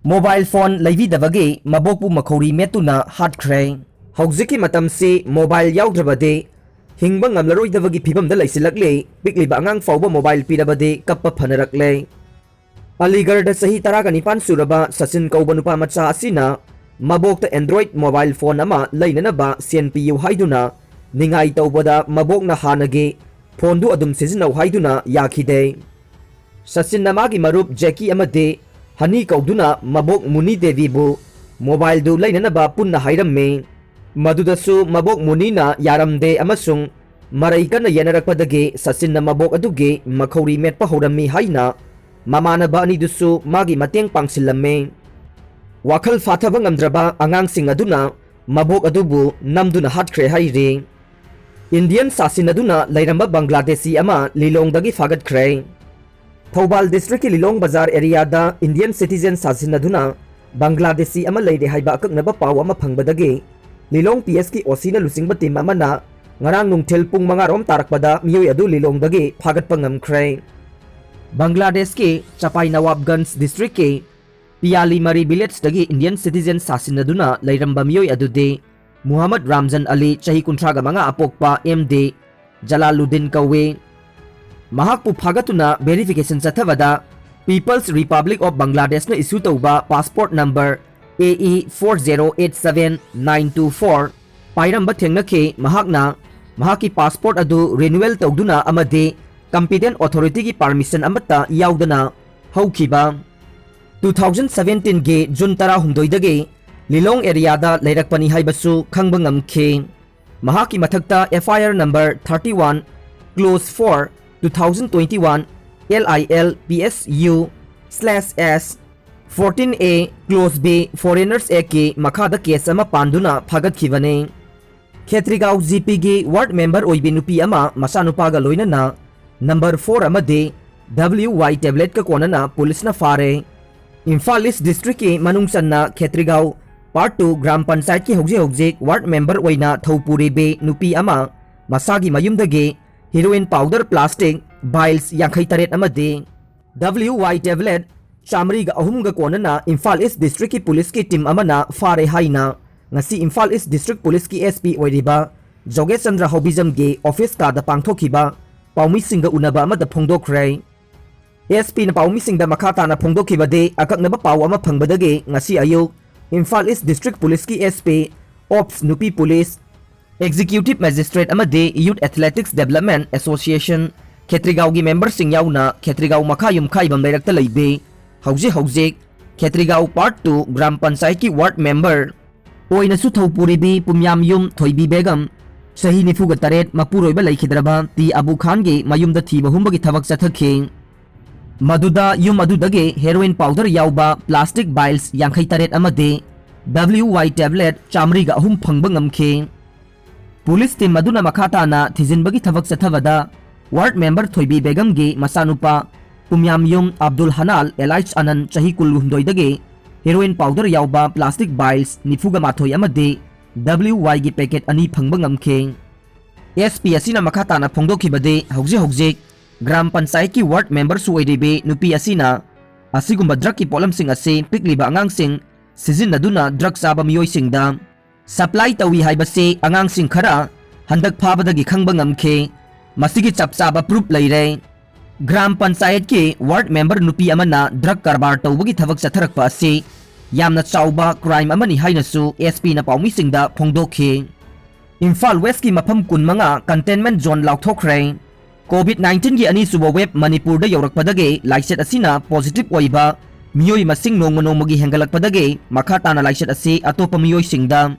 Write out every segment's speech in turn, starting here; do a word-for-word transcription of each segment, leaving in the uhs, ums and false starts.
Mobile phone ꯂꯩꯕꯤꯗꯕꯒꯤ ꯃꯕꯣꯛꯄꯨ ꯃꯈꯧꯔꯤ ꯃꯦꯠꯇꯨꯅ ꯍꯥꯠꯈ꯭ꯔꯦ꯫ ꯍꯧꯖꯤꯛꯀꯤ ꯃꯇꯝꯁꯤ mobile ꯌꯥꯎꯗ꯭ꯔꯕꯗꯤ ꯍꯤꯡꯕ ꯉꯝꯂꯔꯣꯏꯗꯕꯒꯤ ꯐꯤꯕꯝꯗ ꯂꯩꯁꯤꯜꯂꯛꯂꯦ꯫ ꯄꯤꯛꯂꯤꯕ ꯑꯉꯥꯡ ꯐꯥꯎꯕ ꯃꯣꯕꯥꯏꯜ ꯄꯤꯔꯕꯗꯤ ꯀꯞꯄ ꯐꯅꯔꯛꯂꯦ꯫ ꯑꯂꯤꯒꯔꯗ ꯆꯍꯤ ꯇꯔꯥꯒ ꯅꯤꯄꯥꯟ ꯁꯨꯔꯕ ꯁꯆꯤꯟ ꯀꯧꯕ ꯅꯨꯄꯥ ꯃꯆꯥ ꯑꯁꯤꯅ ꯃꯕꯣꯛꯇ Android ꯃꯣꯕꯥꯏꯜ ꯐꯣꯟ ꯑꯃ ꯂꯩꯅꯅꯕ ꯁꯦꯟ ꯄꯤꯌꯨ ꯍꯥꯏꯗꯨꯅ ꯅꯤꯡꯉꯥꯏ ꯇꯧꯕꯗ ꯃꯕꯣꯛꯅ ꯍꯥꯟꯅꯒꯤ ꯐꯣꯟꯗꯨ ꯑꯗꯨꯝ ꯁꯤꯖꯤꯟꯅꯧ ꯍꯥꯏꯗꯨꯅ ꯌꯥꯈꯤꯗꯦ꯫ ꯁꯆꯤꯟꯅ ꯃꯥꯒꯤ ꯃꯔꯨꯞ ꯖꯦꯀꯤ ꯑꯃꯗꯤ ꯍꯅꯤ ꯀꯧꯗꯨꯅ ꯃꯕꯣꯛ ꯃꯨꯅꯤ ꯗꯦꯕꯤꯕꯨ ꯃꯣꯕꯥꯏꯜꯗꯨ ꯂꯩꯅꯅꯕ ꯄꯨꯟꯅ ꯍꯥꯏꯔꯝꯃꯤ꯫ ꯃꯗꯨꯗꯁꯨ ꯃꯕꯣꯛ ꯃꯨꯅꯤꯅ ꯌꯥꯔꯝꯗꯦ ꯑꯃꯁꯨꯡ ꯃꯔꯩ ꯀꯟꯅ ꯌꯦꯠꯅꯔꯛꯄꯗꯒꯤ ꯁꯆꯤꯟꯅ ꯃꯕꯣꯛ ꯑꯗꯨꯒꯤ ꯃꯈꯧꯔꯤ ꯃꯦꯠꯄ ꯍꯧꯔꯝꯃꯤ ꯍꯥꯏꯅ ꯃꯃꯥꯟꯅꯕ ꯑꯅꯤꯗꯨꯁꯨ ꯃꯥꯒꯤ ꯃꯇꯦꯡ ꯄꯥꯡꯁꯤꯜꯂꯝꯃꯤ꯫ ꯋꯥꯈꯜ ꯐꯥꯊꯕ ꯉꯝꯗ꯭ꯔꯕ ꯑꯉꯥꯡꯁꯤꯡ ꯑꯗꯨꯅ ꯃꯕꯣꯛ ꯑꯗꯨꯕꯨ ꯅꯝꯗꯨꯅ ꯍꯥꯠꯈ꯭ꯔꯦ ꯍꯥꯏꯔꯤ꯫ ꯏꯟꯗꯤꯌꯟ ꯁꯥꯁꯤꯟ ꯑꯗꯨꯅ ꯂꯩꯔꯝꯕ ꯕꯪꯒ꯭ꯂꯥꯗꯦꯁꯤ ꯑꯃ ꯂꯤꯂꯣꯡꯗꯒꯤ ꯐꯥꯒꯠꯈ꯭ꯔꯦ꯫ ꯊꯧꯕꯥꯜ ꯗꯤꯁꯇ꯭ꯔꯤꯛꯀꯤ ꯂꯤꯂꯣꯡ ꯕꯖꯥꯔ ꯑꯦꯔꯤꯌꯥꯗ ꯏꯟꯗꯤꯌꯟ ꯁꯤꯇꯤꯖꯦꯟ ꯁꯥꯁꯤꯟ ꯑꯗꯨꯅ ꯕꯪꯒ꯭ꯂꯥꯗꯦꯁꯤ ꯑꯃ ꯂꯩꯔꯦ ꯍꯥꯏꯕ ꯑꯀꯛꯅꯕ ꯄꯥꯎ ꯑꯃ ꯐꯪꯕꯗꯒꯤ ꯂꯤꯂꯣꯡ ꯄꯤ ꯑꯦꯁꯀꯤ ꯑꯣ ꯁꯤꯅ ꯂꯨꯆꯤꯡꯕ ꯇꯤꯝ ꯑꯃꯅ ꯉꯔꯥꯡ ꯅꯨꯡꯊꯤꯜ ꯄꯨꯡ ꯃꯉꯥ ꯔꯣꯝ ꯇꯥꯔꯛꯄꯗ ꯃꯤꯑꯣꯏ ꯑꯗꯨ ꯂꯤꯂꯣꯡꯗꯒꯤ ꯐꯥꯒꯠꯄ ꯉꯝꯈ꯭ꯔꯦ꯫ ꯕꯪꯒ꯭ꯂꯥꯗꯦꯁꯀꯤ ꯆꯄꯥꯏ ꯅꯋꯥꯕꯒꯟꯖ ꯗꯤꯁꯇ꯭ꯔꯤꯛꯀꯤ ꯄꯤꯌꯥꯂꯤꯃꯔꯤ ꯚꯤꯂꯦꯖꯇꯒꯤ ꯏꯟꯗꯤꯌꯟ ꯁꯤꯇꯤꯖꯦꯟ ꯁꯥꯁꯤꯟꯅꯗꯨꯅ ꯂꯩꯔꯝꯕ ꯃꯤꯑꯣꯏ ꯑꯗꯨꯗꯤ ꯃꯨꯍꯝꯃꯗ ꯔꯥꯝꯖꯟ ꯑꯂꯤ, ꯆꯍꯤ ꯀꯨꯟꯊ꯭ꯔꯥꯒ ꯃꯉꯥ ꯑꯄꯣꯛꯄ ꯑꯦꯝ ꯗꯤ ꯖꯂꯥꯂꯨꯗꯤꯟ ꯀꯧꯏ꯫ ꯃꯍꯥꯛꯄꯨ ꯐꯥꯒꯠꯇꯨꯅ ꯚꯦꯔꯤꯐꯤꯀꯦꯁꯟ ꯆꯠꯊꯕꯗ People's Republic of Bangladeshꯅ ꯏꯁꯨ ꯇꯧꯕ passport number A E four zero eight seven nine two four ꯄꯥꯏꯔꯝꯕ ꯊꯦꯡꯅꯈꯤ꯫ ꯃꯍꯥꯛꯅ ꯃꯍꯥꯛꯀꯤ ꯄꯥꯁꯄꯣꯔꯠ ꯑꯗꯨ ꯔꯤꯅ꯭ꯌꯨꯋꯦꯜ ꯇꯧꯗꯨꯅ ꯑꯃꯗꯤ ꯀꯝꯄꯤꯇꯦꯟ ꯑꯣꯊꯣꯔꯤꯇꯤꯒꯤ ꯄꯥꯔꯃꯤꯁꯟ ꯑꯃꯠꯇ ꯌꯥꯎꯗꯅ ꯍꯧꯈꯤꯕ two thousand seventeenꯒꯤ ꯖꯨꯟ ꯇꯔꯥꯍꯨꯝꯗꯣꯏꯗꯒꯤ ꯂꯤꯂꯣꯡ ꯑꯦꯔꯤꯌꯥꯗ ꯂꯩꯔꯛꯄꯅꯤ ꯍꯥꯏꯕꯁꯨ ꯈꯪꯕ ꯉꯝꯈꯤ꯫ ꯃꯍꯥꯛꯀꯤ ꯃꯊꯛꯇ F I R number thirty one, clause four, two thousand twenty one, L I L P S U slash S fourteen A, clause B, Foreigners Actꯀꯤ ꯃꯈꯥꯗ ꯀꯦꯁ ꯑꯃ ꯄꯥꯟꯗꯨꯅ ꯐꯥꯒꯠꯈꯤꯕꯅꯤ꯫ ꯈꯦꯇ꯭ꯔꯤꯒꯥꯎ ꯖꯤ ꯄꯤꯒꯤ ꯋꯥꯔꯗ ꯃꯦꯝꯕꯔ ꯑꯣꯏꯕꯤ ꯅꯨꯄꯤ ꯑꯃ ꯃꯆꯥꯅꯨꯄꯥꯒ ꯂꯣꯏꯅꯅ ꯅꯝꯕꯔ four ꯑꯃꯗꯤ W Y tabletꯀ ꯀꯣꯟꯅꯅ ꯄꯨꯂꯤꯁꯅ ꯐꯥꯔꯦ꯫ ꯏꯝꯐꯥꯜ ꯏꯁ ꯗꯤꯁꯇ꯭ꯔꯤꯛꯀꯤ ꯃꯅꯨꯡ ꯆꯟꯅ ꯈꯦꯇ꯭ꯔꯤꯒꯥꯎ Part two ꯒ꯭ꯔꯥꯝ ꯄꯟꯆꯥꯌꯠꯀꯤ ꯍꯧꯖꯤꯛ ꯍꯧꯖꯤꯛ ꯋꯥꯔꯗ ꯃꯦꯝꯕꯔ ꯑꯣꯏꯅ ꯊꯧ ꯄꯨꯔꯤꯕꯤ ꯅꯨꯄꯤ ꯑꯃ ꯃꯁꯥꯒꯤ ꯃꯌꯨꯝꯗꯒꯤ heroin powder plastic vials ꯌꯥꯡꯈꯩ ꯇꯔꯦꯠ ꯑꯃꯗꯤ W Y tablet ꯆꯥꯃꯔꯤꯒ ꯑꯍꯨꯝꯒ ꯀꯣꯟꯅꯅ ꯏꯝꯐꯥꯜ ꯏꯁ ꯗꯤꯁꯇ꯭ꯔꯤꯛꯀꯤ ꯄꯨꯂꯤꯁꯀꯤ ꯇꯤꯝ ꯑꯃꯅ ꯐꯥꯔꯦ ꯍꯥꯏꯅ ꯉꯁꯤ ꯏꯝꯐꯥꯜ ꯏꯁ ꯗꯤꯁꯇ꯭ꯔꯤꯛ ꯄꯨꯂꯤꯁꯀꯤ ꯑꯦꯁ ꯄꯤ ꯑꯣꯏꯔꯤꯕ ꯖꯣꯒꯦꯁ ꯆꯟꯗ꯭ꯔ ꯍꯧꯕꯤꯖꯝꯒꯤ ꯑꯣꯐꯤꯁ ꯀꯥꯗ ꯄꯥꯡꯊꯣꯛꯈꯤꯕ ꯄꯥꯎꯃꯤꯁꯤꯡꯒ ꯎꯅꯕ ꯑꯃꯗ ꯐꯣꯡꯗꯣꯛꯈ꯭ꯔꯦ꯫ ꯑꯦꯁ ꯄꯤꯅ ꯄꯥꯎꯃꯤꯁꯤꯡꯗ ꯃꯈꯥ ꯇꯥꯅ ꯐꯣꯡꯗꯣꯛꯈꯤꯕꯗꯤ, ꯑꯀꯛꯅꯕ ꯄꯥꯎ ꯑꯃ ꯐꯪꯕꯗꯒꯤ ꯉꯁꯤ ꯑꯌꯨꯛ ꯏꯝꯐꯥꯜ ꯏꯁ ꯗꯤꯁꯇ꯭ꯔꯤꯛ ꯄꯨꯂꯤꯁꯀꯤ ꯑꯦꯁ ꯄꯤ, ꯑꯣꯞꯁ ꯅꯨꯄꯤ ꯄꯨꯂꯤꯁ, ꯑꯦꯛꯖꯤꯀ꯭ꯌꯨꯇꯤꯚ ꯃꯦꯖꯤꯁꯇ꯭ꯔꯦꯠ ꯑꯃꯗꯤ ꯌꯨꯊ ꯑꯦꯊꯂꯦꯇꯤꯛꯁ ꯗꯦꯕꯂꯞꯃꯦꯟ ꯑꯦꯁꯣꯁꯤꯌꯦꯁꯟ, ꯈꯦꯇ꯭ꯔꯤꯒꯥꯎꯒꯤ ꯃꯦꯝꯕꯔꯁꯤꯡ ꯌꯥꯎꯅ ꯈꯦꯇ꯭ꯔꯤꯒꯥꯎ ꯃꯈꯥ ꯌꯨꯝꯈꯥꯏꯕꯝ ꯂꯩꯔꯛꯇ ꯂꯩꯕꯤ ꯍꯧꯖꯤꯛ ꯍꯧꯖꯤꯛ ꯈꯦꯇ꯭ꯔꯤꯒꯥꯎ ꯄꯥꯔꯠ ꯇꯨ ꯒ꯭ꯔꯥꯝ ꯄꯟꯆꯥꯌꯠꯀꯤ ꯋꯥꯔꯗ ꯃꯦꯝꯕꯔ ꯑꯣꯏꯅꯁꯨ ꯊꯧ ꯄꯨꯔꯤꯕꯤ ꯄꯨꯝꯌꯥꯝꯌꯨꯝ ꯊꯣꯏꯕꯤ ꯕꯦꯒꯝ, ꯆꯍꯤ ꯅꯤꯐꯨꯒ ꯇꯔꯦꯠ, ꯃꯄꯨꯔꯣꯏꯕ ꯂꯩꯈꯤꯗ꯭ꯔꯕ ꯇꯤ ꯑꯕꯨ ꯈꯥꯟꯒꯤ ꯃꯌꯨꯝꯗ ꯊꯤꯕ ꯍꯨꯝꯕꯒꯤ ꯊꯕꯛ ꯆꯠꯊꯈꯤ꯫ ꯃꯗꯨꯗ ꯌꯨꯝ ꯑꯗꯨꯗꯒꯤ ꯍꯦꯔꯣꯏꯟ ꯄꯥꯎꯗꯔ ꯌꯥꯎꯕ ꯄ꯭ꯂꯥꯁꯇꯤꯛ ꯕꯥꯏꯜꯁ ꯌꯥꯡꯈꯩ ꯇꯔꯦꯠ ꯑꯃꯗꯤ ꯗꯕ꯭ꯂꯤꯎ ꯋꯥꯏ ꯇꯦꯕ꯭ꯂꯦꯠ ꯆꯥꯃꯔꯤꯒ ꯑꯍꯨꯝ ꯐꯪꯕ ꯉꯝꯈꯤ꯫ ꯄꯨꯂꯤꯁ ꯇꯤꯝ ꯑꯗꯨꯅ ꯃꯈꯥ ꯇꯥꯅ ꯊꯤꯖꯤꯟꯕꯒꯤ ꯊꯕꯛ ꯆꯠꯊꯕꯗ, ꯋꯥꯔꯗ ꯃꯦꯝꯕꯔ ꯊꯣꯏꯕꯤ ꯕꯦꯒꯝꯒꯤ ꯃꯆꯥꯅꯨꯄꯥ ꯄꯨꯝꯌꯥꯝꯌꯨꯝ ꯑꯕꯗꯨꯜ ꯍꯅꯥꯜ ꯑꯦꯂꯥꯏꯁ ꯑꯅꯟ, ꯆꯍꯤ ꯀꯨꯟꯍꯨꯝꯗꯣꯏꯗꯒꯤ ꯍꯦꯔꯣꯏꯟ ꯄꯥꯎꯗꯔ ꯌꯥꯎꯕ ꯄ꯭ꯂꯥꯁꯇꯤꯛ ꯕꯥꯏꯜꯁ ꯅꯤꯐꯨꯒ ꯃꯥꯊꯣꯏ ꯑꯃꯗꯤ ꯗꯕ꯭ꯂꯤꯎ ꯋꯥꯏꯒꯤ ꯄꯦꯀꯦꯠ ꯑꯅꯤ ꯐꯪꯕ ꯉꯝꯈꯤ꯫ ꯑꯦꯁ ꯄꯤ ꯑꯁꯤꯅ ꯃꯈꯥ ꯇꯥꯅ ꯐꯣꯡꯗꯣꯛꯈꯤꯕꯗꯤ, ꯍꯧꯖꯤꯛ ꯍꯧꯖꯤꯛ ꯒ꯭ꯔꯥꯝ ꯄꯟꯆꯥꯌꯠꯀꯤ ꯋꯥꯔꯗ ꯃꯦꯝꯕꯔꯁꯨ ꯑꯣꯏꯔꯤꯕꯤ ꯅꯨꯄꯤ ꯑꯁꯤꯅ ꯑꯁꯤꯒꯨꯝꯕ ꯗ꯭ꯔꯒꯀꯤ ꯄꯣꯠꯂꯝꯁꯤꯡ ꯑꯁꯤ ꯄꯤꯛꯂꯤꯕ ꯑꯉꯥꯡꯁꯤꯡ ꯁꯤꯖꯤꯟꯅꯗꯨꯅ ꯗ꯭ꯔꯒ ꯆꯥꯕ ꯃꯤꯑꯣꯏꯁꯤꯡꯗ ꯁꯄ꯭ꯂꯥꯏ ꯇꯧꯏ ꯍꯥꯏꯕꯁꯤ ꯑꯉꯥꯡꯁꯤꯡ ꯈꯔ ꯍꯟꯗꯛ ꯐꯥꯕꯗꯒꯤ ꯈꯪꯕ ꯉꯝꯈꯤ꯫ ꯃꯁꯤꯒꯤ ꯆꯞ ꯆꯥꯕ ꯄ꯭ꯔꯨꯐ ꯂꯩꯔꯦ꯫ ꯒ꯭ꯔꯥꯝ ꯄꯟꯆꯥꯌꯠꯀꯤ ꯋꯥꯔꯗ ꯃꯦꯝꯕꯔ ꯅꯨꯄꯤ ꯑꯃꯅ ꯗ꯭ꯔꯒ ꯀꯔꯕꯥꯔ ꯇꯧꯕꯒꯤ ꯊꯕꯛ ꯆꯠꯊꯔꯛꯄ ꯑꯁꯤ ꯌꯥꯝꯅ ꯆꯥꯎꯕ ꯀ꯭ꯔꯥꯏꯝ ꯑꯃꯅꯤ ꯍꯥꯏꯅꯁꯨ ꯑꯦꯁ ꯄꯤꯅ ꯄꯥꯎꯃꯤꯁꯤꯡꯗ ꯐꯣꯡꯗꯣꯛꯈꯤ꯫ ꯏꯝꯐꯥꯜ ꯋꯦꯁꯀꯤ ꯃꯐꯝ ꯀꯨꯟꯃꯉꯥ ꯀꯟꯇꯦꯟꯃꯦꯟꯠ ꯖꯣꯟ ꯂꯥꯎꯊꯣꯛꯈ꯭ꯔꯦ꯫ ꯀꯣꯚꯤꯗ ꯅꯥꯏꯟꯇꯤꯟꯒꯤ ꯑꯅꯤꯁꯨꯕ ꯋꯦꯕ ꯃꯅꯤꯄꯨꯔꯗ ꯌꯧꯔꯛꯄꯗꯒꯤ ꯂꯥꯏꯆꯠ ꯑꯁꯤꯅ ꯄꯣꯖꯤꯇꯤꯚ ꯑꯣꯏꯕ ꯃꯤꯑꯣꯏ ꯃꯁꯤꯡ ꯅꯣꯡꯃ ꯅꯣꯡꯃꯒꯤ ꯍꯦꯟꯒꯠꯂꯛꯄꯗꯒꯤ ꯃꯈꯥ ꯇꯥꯅ ꯂꯥꯏꯆꯠ ꯑꯁꯤ ꯑꯇꯣꯞꯄ ꯃꯤꯑꯣꯏꯁꯤꯡꯗ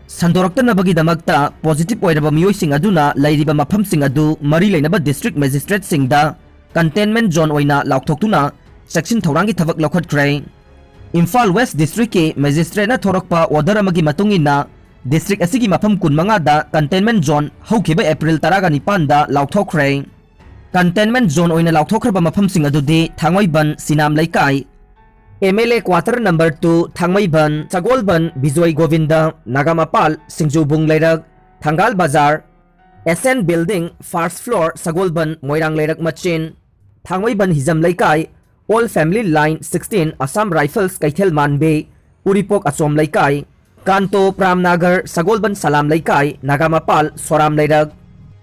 ꯁꯟꯗꯣꯔꯛꯇꯅꯕꯒꯤꯗꯃꯛꯇ ꯄꯣꯖꯤꯇꯤꯚ ꯑꯣꯏꯔꯕ ꯃꯤꯑꯣꯏꯁꯤꯡ ꯑꯗꯨꯅ ꯂꯩꯔꯤꯕ ꯃꯐꯝꯁꯤꯡ ꯑꯗꯨ ꯃꯔꯤ ꯂꯩꯅꯕ ꯗꯤꯁꯇ꯭ꯔꯤꯛ ꯃꯦꯖꯤꯁꯇ꯭ꯔꯦꯠꯁꯤꯡꯗ ꯀꯟꯇꯦꯟꯃꯦꯟꯠ ꯖꯣꯟ ꯑꯣꯏꯅ ꯂꯥꯎꯊꯣꯛꯇꯨꯅ ꯆꯦꯛꯁꯤꯟ ꯊꯧꯔꯥꯡꯒꯤ ꯊꯕꯛ ꯂꯧꯈꯠꯈ꯭ꯔꯦ꯫ ꯏꯝꯐꯥꯜ ꯋꯦꯁ ꯗꯤꯁꯇ꯭ꯔꯤꯛꯀꯤ ꯃꯦꯖꯤꯁꯇ꯭ꯔꯦꯠꯅ ꯊꯣꯔꯛꯄ ꯑꯣꯔꯗꯔ ꯑꯃꯒꯤ ꯃꯇꯨꯡ ꯏꯟꯅ, ꯗꯤꯁꯇ꯭ꯔꯤꯛ ꯑꯁꯤꯒꯤ ꯃꯐꯝ ꯀꯨꯟꯃꯉꯥꯗ ꯀꯟꯇꯦꯟꯃꯦꯟꯠ ꯖꯣꯟ ꯍꯧꯈꯤꯕ ꯑꯦꯄ꯭ꯔꯤꯜ ꯇꯔꯥꯒ ꯅꯤꯄꯥꯟꯗ ꯂꯥꯎꯊꯣꯛꯈ꯭ꯔꯦ꯫ ꯀꯟꯇꯦꯟꯃꯦꯟꯠ ꯖꯣꯟ ꯑꯣꯏꯅ ꯂꯥꯎꯊꯣꯛꯈ꯭ꯔꯕ ꯃꯐꯝꯁꯤꯡ ꯑꯗꯨꯗꯤ Thangmeiband Sinam Leikai, M L A quarter number two Thangmeiband, Sagolband Bijoy Govinda, Nagamapal Singjubung Leirak, Thangal Bazar, S N building, first floor, Sagolband Moirang Leirak ꯃꯆꯤꯟ, ꯊꯥꯡꯃꯩꯕꯟ ꯍꯤꯖꯝ ꯂꯩꯀꯥꯏ, Old Family Line sixteen, Assam Rifles, Keithel Manbey, Uripok Achom Leikai, Kanto Pramnagar, Sagolban Salam Leikai, Nagamapal, Soram Leirak,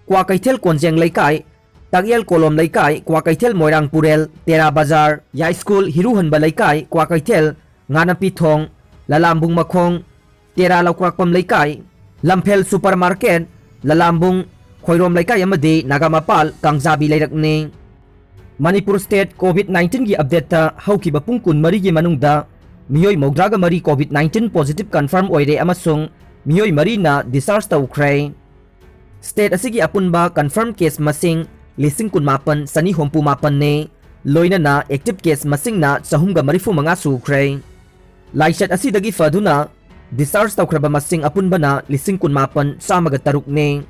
Kwa Keithel Konjeng Leikai, Takyel Kolom Leikai, Kwa Keithel Moirang Purel, Tera Bazar, Yai School, Hiruhanba Leikai, Kwa Keithel, Nganapithong, Lalambung Makhong, Tera Laukrakpam Leikai, Lamphel Supermarket, Lalambung, Khoirom Leikai ꯑꯃꯗꯤ Nagampal ꯀꯥꯡꯖꯥꯕꯤ ꯂꯩꯔꯛꯅꯤ꯫ Manipur state COVID nineteen ꯒꯤ update ꯇ ꯍꯧꯈꯤꯕ ꯄꯨꯡ ꯀꯨꯟꯃꯔꯤꯒꯤ ꯃꯅꯨꯡꯗ ꯃꯤꯑꯣꯏ ꯃꯧꯗ꯭ꯔꯥꯒ ꯃꯔꯤ COVID nineteen positive confirm ꯑꯣꯏꯔꯦ ꯑꯃꯁꯨꯡ ꯃꯤꯑꯣꯏ ꯃꯔꯤꯅ discharge ꯇꯧꯈ꯭ꯔꯦ꯫ State ꯑꯁꯤꯒꯤ ꯑꯄꯨꯟꯕ confirm case ꯃꯁꯤꯡ ꯂꯤꯁꯤꯡ ꯀꯨꯟꯃꯥꯄꯟ ꯆꯅꯤ ꯍꯨꯝꯐꯨ ꯃꯥꯄꯟꯅꯤ, ꯂꯣꯏꯅꯅ active case ꯃꯁꯤꯡꯅ ꯆꯍꯨꯝꯒ ꯃꯔꯤꯐꯨ ꯃꯉꯥ ꯁꯨꯈ꯭ꯔꯦ꯫ ꯂꯥꯏꯆꯠ ꯑꯁꯤꯗꯒꯤ ꯐꯗꯨꯅ discharge ꯇꯧꯈ꯭ꯔꯕ ꯃꯁꯤꯡ ꯑꯄꯨꯟꯕꯅ ꯂꯤꯁꯤꯡ ꯀꯨꯟꯃꯥꯄꯟ ꯆꯥꯝꯃꯒ ꯇꯔꯨꯛꯅꯤ꯫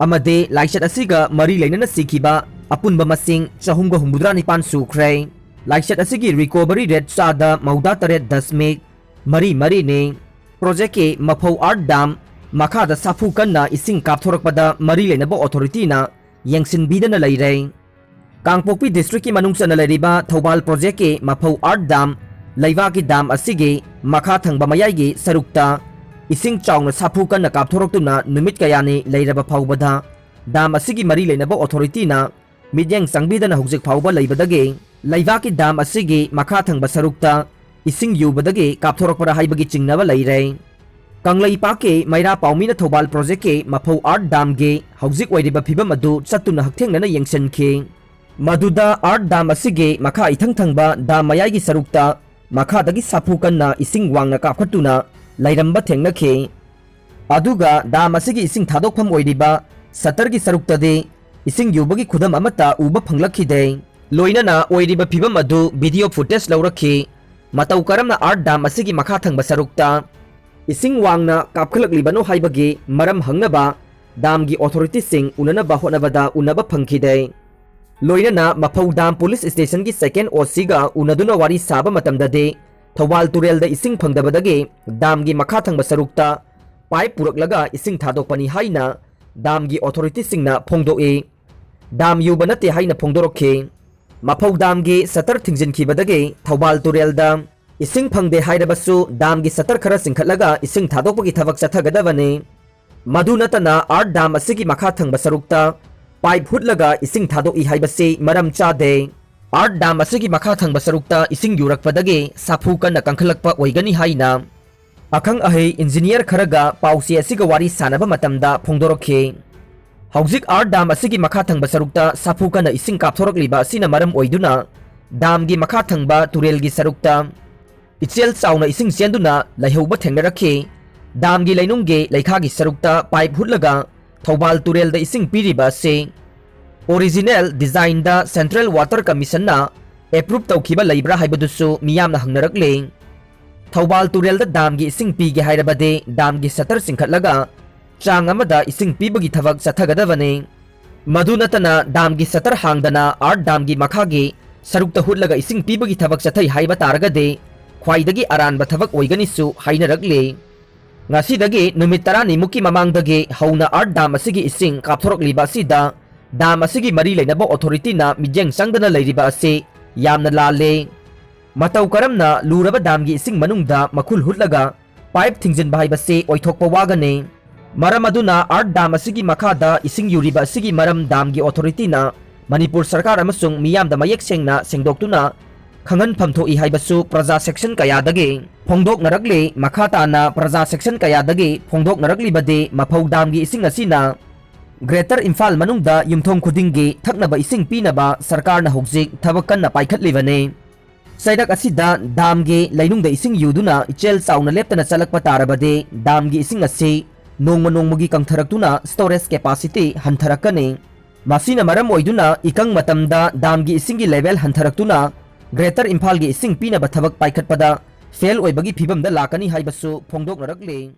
ꯑꯃꯗꯤ ꯂꯥꯏꯆꯠ ꯑꯁꯤꯒ ꯃꯔꯤ ꯂꯩꯅꯅ ꯁꯤꯈꯤꯕ ꯑꯄꯨꯟꯕ ꯃꯁꯤꯡ ꯆꯍꯨꯝꯒ ꯍꯨꯝꯐꯨꯇꯔꯥ ꯅꯤꯄꯥꯟ ꯁꯨꯈ꯭ꯔꯦ꯫ ꯂꯥꯏꯆꯠ ꯑꯁꯤꯒꯤ recovery rate ꯆꯥꯗ ꯃꯧꯗ꯭ꯔꯥ ꯇꯔꯦꯠ ꯗꯁꯃꯤꯛ ꯃꯔꯤ ꯃꯔꯤꯅꯤ꯫ Project ꯀꯤ ꯃꯐꯧ Art Dam ꯃꯈꯥꯗ ꯁꯥꯐꯨ ꯀꯟꯅ ꯏꯁꯤꯡ ꯀꯥꯞꯊꯣꯔꯛꯄꯗ ꯃꯔꯤ ꯂꯩꯅꯕ authority ꯅ ꯌꯦꯡꯁꯤꯟꯕꯤꯗꯅ ꯂꯩꯔꯦ꯫ ꯀꯥꯡꯄꯣꯛꯄꯤ district ꯀꯤ ꯃꯅꯨꯡ ꯆꯟꯅ ꯂꯩꯔꯤꯕ ꯊꯧꯕꯥꯜ project ꯀꯤ ꯃꯐꯧ Art Dam ꯂꯩꯕꯥꯛꯀꯤ dam ꯑꯁꯤꯒꯤ ꯃꯈꯥ ꯊꯪꯕ ꯃꯌꯥꯏꯒꯤ ꯁꯔꯨꯛꯇ ꯏꯁꯤꯡ ꯆꯥꯎꯅ ꯁꯥꯐꯨ ꯀꯟꯅ ꯀꯥꯞꯊꯣꯔꯛꯇꯨꯅ ꯅꯨꯃꯤꯠ ꯀꯌꯥꯅꯤ ꯂꯩꯔꯕ ꯐꯥꯎꯕꯗ dam ꯑꯁꯤꯒꯤ ꯃꯔꯤ ꯂꯩꯅꯕ authority ꯅ ꯃꯤꯠꯌꯦꯡ ꯆꯪꯕꯤꯗꯅ ꯍꯧꯖꯤꯛ ꯐꯥꯎꯕ ꯂꯩꯕꯗꯒꯤ ꯂꯩꯕꯥꯛꯀꯤ dam ꯑꯁꯤꯒꯤ ꯃꯈꯥ ꯊꯪꯕ ꯁꯔꯨꯛꯇ ꯏꯁꯤꯡ ꯌꯨꯕꯗꯒꯤ ꯀꯥꯞꯊꯣꯔꯛꯄ꯭ꯔꯥ ꯍꯥꯏꯕꯒꯤ ꯆꯤꯡꯅꯕ ꯂꯩꯔꯦ꯫ ꯀꯪꯂꯩꯄꯥꯛꯀꯤ ꯃꯩꯔꯥ ꯄꯥꯎꯃꯤꯅ ꯊꯧꯕꯥꯜ project ꯀꯤ ꯃꯐꯧ Art Dam ꯒꯤ ꯍꯧꯖꯤꯛ ꯑꯣꯏꯔꯤꯕ ꯐꯤꯕꯝ ꯑꯗꯨ ꯆꯠꯇꯨꯅ ꯍꯛꯊꯦꯡꯅꯅ ꯌꯦꯡꯁꯤꯟꯈꯤ꯫ ꯃꯗꯨꯗ Art Dam ꯑꯁꯤꯒꯤ ꯃꯈꯥ ꯏꯊꯪ ꯊꯪꯕ dam ꯃꯌꯥꯏꯒꯤ ꯁꯔꯨꯛꯇ ꯃꯈꯥꯗꯒꯤ ꯁꯥꯐꯨ ꯀꯟꯅ ꯏꯁꯤꯡ ꯋꯥꯡꯅ ꯀꯥꯞꯈꯠꯇꯨꯅ ꯂꯩꯔꯝꯕ ꯊꯦꯡꯅꯈꯤ꯫ ꯑꯗꯨꯒ dam ꯑꯁꯤꯒꯤ ꯏꯁꯤꯡ ꯊꯥꯗꯣꯛꯐꯝ ꯑꯣꯏꯔꯤꯕ shutter ꯒꯤ ꯁꯔꯨꯛꯇꯗꯤ ꯏꯁꯤꯡ ꯌꯨꯕꯒꯤ ꯈꯨꯗꯝ ꯑꯃꯠꯇ ꯎꯕ ꯐꯪꯂꯛꯈꯤꯗꯦ꯫ ꯂꯣꯏꯅꯅ ꯑꯣꯏꯔꯤꯕ ꯐꯤꯕꯝ ꯑꯗꯨ video footage ꯂꯧꯔꯛꯈꯤ꯫ ꯃꯇꯧ ꯀꯔꯝꯅ Art Dam ꯑꯁꯤꯒꯤ ꯃꯈꯥ ꯊꯪꯕ ꯁꯔꯨꯛꯇ ꯏꯁꯤꯡ ꯋꯥꯡꯅ ꯀꯥꯞꯈꯠꯂꯛꯂꯤꯕꯅꯣ ꯍꯥꯏꯕꯒꯤ ꯃꯔꯝ ꯍꯪꯅꯕ dam ꯒꯤ authority ꯁꯤꯡ ꯎꯅꯅꯕ ꯍꯣꯠꯅꯕꯗ ꯎꯅꯕ ꯐꯪꯈꯤꯗꯦ꯫ ꯂꯣꯏꯅꯅ ꯃꯐꯧ dam police station ꯒꯤ second O C ꯒ ꯎꯅꯗꯨꯅ ꯋꯥꯔꯤ ꯁꯥꯕ ꯃꯇꯝꯗꯗꯤ ꯊꯧꯕꯥꯜ ꯇꯨꯔꯦꯜꯗ ꯏꯁꯤꯡ ꯐꯪꯗꯕꯗꯒꯤ dam ꯒꯤ ꯃꯈꯥ ꯊꯪꯕ ꯁꯔꯨꯛꯇ pipe ꯄꯨꯔꯛꯂꯒ ꯏꯁꯤꯡ ꯊꯥꯗꯣꯛꯄꯅꯤ ꯍꯥꯏꯅ dam ꯒꯤ authority ꯁꯤꯡꯅ ꯐꯣꯡꯗꯣꯛꯏ꯫ Dam ꯌꯨꯕ ꯅꯠꯇꯦ ꯍꯥꯏꯅ ꯐꯣꯡꯗꯣꯔꯛꯈꯤ꯫ ꯃꯐꯧ ꯗꯥꯝꯒꯤ ꯁꯇꯔ ꯊꯤꯡꯖꯤꯟꯈꯤꯕꯗꯒꯤ ꯊꯧꯕꯥꯜ ꯇꯨꯔꯦꯜꯗ ꯏꯁꯤꯡ ꯐꯪꯗꯦ ꯍꯥꯏꯔꯕꯁꯨ, ꯗꯥꯝꯒꯤ ꯁꯇꯔ ꯈꯔ ꯆꯤꯡꯈꯠꯂꯒ ꯏꯁꯤꯡ ꯊꯥꯗꯣꯛꯄꯒꯤ ꯊꯕꯛ ꯆꯠꯊꯒꯗꯕꯅꯤ꯫ ꯃꯗꯨ ꯅꯠꯇꯅ, ꯑꯥꯔꯠ ꯗꯥꯝ ꯑꯁꯤꯒꯤ ꯃꯈꯥ ꯊꯪꯕ ꯁꯔꯨꯛꯇ ꯄꯥꯏꯞ ꯍꯨꯠꯂꯒ ꯏꯁꯤꯡ ꯊꯥꯗꯣꯛꯏ ꯍꯥꯏꯕꯁꯤ ꯃꯔꯝ ꯆꯥꯗꯦ꯫ ꯑꯥꯔꯠ ꯗꯥꯝ ꯑꯁꯤꯒꯤ ꯃꯈꯥ ꯊꯪꯕ ꯁꯔꯨꯛꯇ ꯏꯁꯤꯡ ꯌꯨꯔꯛꯄꯗꯒꯤ ꯁꯥꯐꯨ ꯀꯟꯅ ꯀꯟꯈꯠꯂꯛꯄ ꯑꯣꯏꯒꯅꯤ ꯍꯥꯏꯅ ꯑꯈꯪ ꯑꯍꯩ ꯏꯟꯖꯤꯅꯤꯌꯔ ꯈꯔꯒ ꯄꯥꯎꯆꯦ ꯑꯁꯤꯒ ꯋꯥꯔꯤ ꯁꯥꯟꯅꯕ ꯃꯇꯝꯗ ꯐꯣꯡꯗꯣꯔꯛꯈꯤ꯫ ꯍꯧꯖꯤꯛ ꯑꯥꯔꯠ ꯗꯥꯝ ꯑꯁꯤꯒꯤ ꯃꯈꯥ ꯊꯪꯕ ꯁꯔꯨꯛꯇ ꯁꯥꯐꯨ ꯀꯟꯅ ꯏꯁꯤꯡ ꯀꯥꯞꯊꯣꯔꯛꯂꯤꯕ ꯑꯁꯤꯅ ꯃꯔꯝ ꯑꯣꯏꯗꯨꯅ, ꯗꯥꯝꯒꯤ ꯃꯈꯥ ꯊꯪꯕ ꯇꯨꯔꯦꯜꯒꯤ ꯁꯔꯨꯛꯇ ꯏꯆꯦꯜ ꯆꯥꯎꯅ ꯏꯁꯤꯡ ꯆꯦꯟꯗꯨꯅ ꯂꯩꯍꯧꯕ ꯊꯦꯡꯅꯔꯛꯈꯤ꯫ ꯗꯥꯝꯒꯤ ꯂꯩꯅꯨꯡꯒꯤ ꯂꯩꯈꯥꯒꯤ ꯁꯔꯨꯛꯇ ꯄꯥꯏꯞ ꯍꯨꯠꯂꯒ ꯊꯧꯕꯥꯜ ꯇꯨꯔꯦꯜꯗ ꯏꯁꯤꯡ ꯄꯤꯔꯤꯕ ꯑꯁꯤ ꯑꯣꯔꯤꯖꯤꯅꯦꯜ ꯗꯤꯖꯥꯏꯟꯗ ꯁꯦꯟꯇ꯭ꯔꯦꯜ ꯋꯥꯇꯔ ꯀꯃꯤꯁꯟꯅ ꯑꯦꯄ꯭ꯔꯨꯞ ꯇꯧꯈꯤꯕ ꯂꯩꯕ꯭ꯔꯥ ꯍꯥꯏꯕꯗꯨꯁꯨ ꯃꯤꯌꯥꯝꯅ ꯍꯪꯅꯔꯛꯂꯤ꯫ ꯊꯧꯕꯥꯜ ꯇꯨꯔꯦꯜꯗ ꯗꯥꯝꯒꯤ ꯏꯁꯤꯡ ꯄꯤꯒꯦ ꯍꯥꯏꯔꯕꯗꯤ, ꯗꯥꯝꯒꯤ ꯁꯇꯔ ꯆꯤꯡꯈꯠꯂꯒ ꯆꯥꯡ ꯑꯃꯗ ꯏꯁꯤꯡ ꯄꯤꯕꯒꯤ ꯊꯕꯛ ꯆꯠꯊꯒꯗꯕꯅꯤ꯫ ꯃꯗꯨ ꯅꯠꯇꯅ, ꯗꯥꯝꯒꯤ ꯁꯇꯔ ꯍꯥꯡꯗꯅ ꯑꯥꯔꯠ ꯗꯥꯝꯒꯤ ꯃꯈꯥꯒꯤ ꯁꯔꯨꯛꯇ ꯍꯨꯠꯂꯒ ꯏꯁꯤꯡ ꯄꯤꯕꯒꯤ ꯊꯕꯛ ꯆꯠꯊꯩ ꯍꯥꯏꯕ ꯇꯥꯔꯒꯗꯤ, ꯈ꯭ꯋꯥꯏꯗꯒꯤ ꯑꯔꯥꯟꯕ ꯊꯕꯛ ꯑꯣꯏꯒꯅꯤꯁꯨ ꯍꯥꯏꯅꯔꯛꯂꯤ꯫ ꯉꯁꯤꯗꯒꯤ ꯅꯨꯃꯤꯠ ꯇꯔꯥꯅꯤꯃꯨꯛꯀꯤ ꯃꯃꯥꯡꯗꯒꯤ ꯍꯧꯅ ꯑꯥꯔꯠ ꯗꯥꯝ ꯑꯁꯤꯒꯤ ꯏꯁꯤꯡ ꯀꯥꯞꯊꯣꯔꯛꯂꯤꯕ ꯑꯁꯤꯗ, ꯗꯥꯝ ꯑꯁꯤꯒꯤ ꯃꯔꯤ ꯂꯩꯅꯕ ꯑꯣꯊꯣꯔꯤꯇꯤꯅ ꯃꯤꯠꯌꯦꯡ ꯆꯪꯗꯅ ꯂꯩꯔꯤꯕ ꯑꯁꯤ ꯌꯥꯝꯅ ꯂꯥꯜꯂꯦ꯫ ꯃꯇꯧ ꯀꯔꯝꯅ ꯂꯨꯔꯕ ꯗꯥꯝꯒꯤ ꯏꯁꯤꯡ ꯃꯅꯨꯡꯗ ꯃꯈꯨꯜ ꯍꯨꯠꯂꯒ ꯄꯥꯏꯞ ꯊꯤꯡꯖꯤꯟꯕ ꯍꯥꯏꯕꯁꯤ ꯑꯣꯏꯊꯣꯛꯄ ꯋꯥꯒꯅꯤ꯫ ꯃꯔꯝ ꯑꯗꯨꯅ, ꯑꯥꯔꯠ ꯗꯥꯝ ꯑꯁꯤꯒꯤ ꯃꯈꯥꯗ ꯏꯁꯤꯡ ꯌꯨꯔꯤꯕ ꯑꯁꯤꯒꯤ ꯃꯔꯝ ꯗꯥꯝꯒꯤ ꯑꯣꯊꯣꯔꯤꯇꯤꯅ ꯃꯅꯤꯄꯨꯔ ꯁꯔꯀꯥꯔ ꯑꯃꯁꯨꯡ ꯃꯤꯌꯥꯝꯗ ꯃꯌꯦꯛ ꯁꯦꯡꯅ ꯁꯦꯡꯗꯣꯛꯇꯨꯅ ꯈꯪꯍꯟꯐꯝ ꯊꯣꯛꯏ ꯍꯥꯏꯕꯁꯨ ꯄ꯭ꯔꯖꯥ ꯁꯦꯛꯁꯟ ꯀꯌꯥꯗꯒꯤ ꯐꯣꯡꯗꯣꯛꯅꯔꯛꯂꯤ꯫ ꯃꯈꯥ ꯇꯥꯅ ꯄ꯭ꯔꯖꯥ ꯁꯦꯛꯁꯟ ꯀꯌꯥꯗꯒꯤ ꯐꯣꯡꯗꯣꯛꯅꯔꯛꯂꯤꯕꯗꯤ, ꯃꯐꯧ ꯗꯥꯝꯒꯤ ꯏꯁꯤꯡ ꯑꯁꯤꯅ ꯒ꯭ꯔꯦꯇꯔ ꯏꯝꯐꯥꯜ ꯃꯅꯨꯡꯗ ꯌꯨꯝꯊꯣꯡ ꯈꯨꯗꯤꯡꯒꯤ ꯊꯛꯅꯕ ꯏꯁꯤꯡ ꯄꯤꯅꯕ ꯁꯔꯀꯥꯔꯅ ꯍꯧꯖꯤꯛ ꯊꯕꯛ ꯀꯟꯅ ꯄꯥꯏꯈꯠꯂꯤꯕꯅꯤ꯫ ꯆꯩꯔꯛ ꯑꯁꯤꯗ ꯗꯥꯝꯒꯤ ꯂꯩꯅꯨꯡꯗ ꯏꯁꯤꯡ ꯌꯨꯗꯨꯅ ꯏꯆꯦꯜ ꯆꯥꯎꯅ ꯂꯦꯞꯇꯅ ꯆꯠꯂꯛꯄ ꯇꯥꯔꯕꯗꯤ, ꯗꯥꯝꯒꯤ ꯏꯁꯤꯡ ꯑꯁꯤ ꯅꯣꯡꯃ ꯅꯣꯡꯃꯒꯤ ꯀꯪꯊꯔꯛꯇꯨꯅ ꯁ꯭ꯇꯣꯔꯦꯖ ꯀꯦꯄꯥꯁꯤꯇꯤ ꯍꯟꯊꯔꯛꯀꯅꯤ꯫ ꯃꯁꯤꯅ ꯃꯔꯝ ꯑꯣꯏꯗꯨꯅ, ꯏꯀꯪ ꯃꯇꯝꯗ ꯗꯥꯝꯒꯤ ꯏꯁꯤꯡꯒꯤ ꯂꯦꯚꯦꯜ ꯍꯟꯊꯔꯛꯇꯨꯅ ꯒ꯭ꯔꯦꯇꯔ ꯏꯝꯐꯥꯜꯒꯤ ꯏꯁꯤꯡ ꯄꯤꯅꯕ ꯊꯕꯛ ꯄꯥꯏꯈꯠꯄꯗ ꯐꯦꯜ ꯑꯣꯏꯕꯒꯤ ꯐꯤꯚꯝꯗ ꯂꯥꯛꯀꯅꯤ ꯍꯥꯏꯕꯁꯨ ꯐꯣꯡꯗꯣꯛꯅꯔꯛꯂꯤ꯫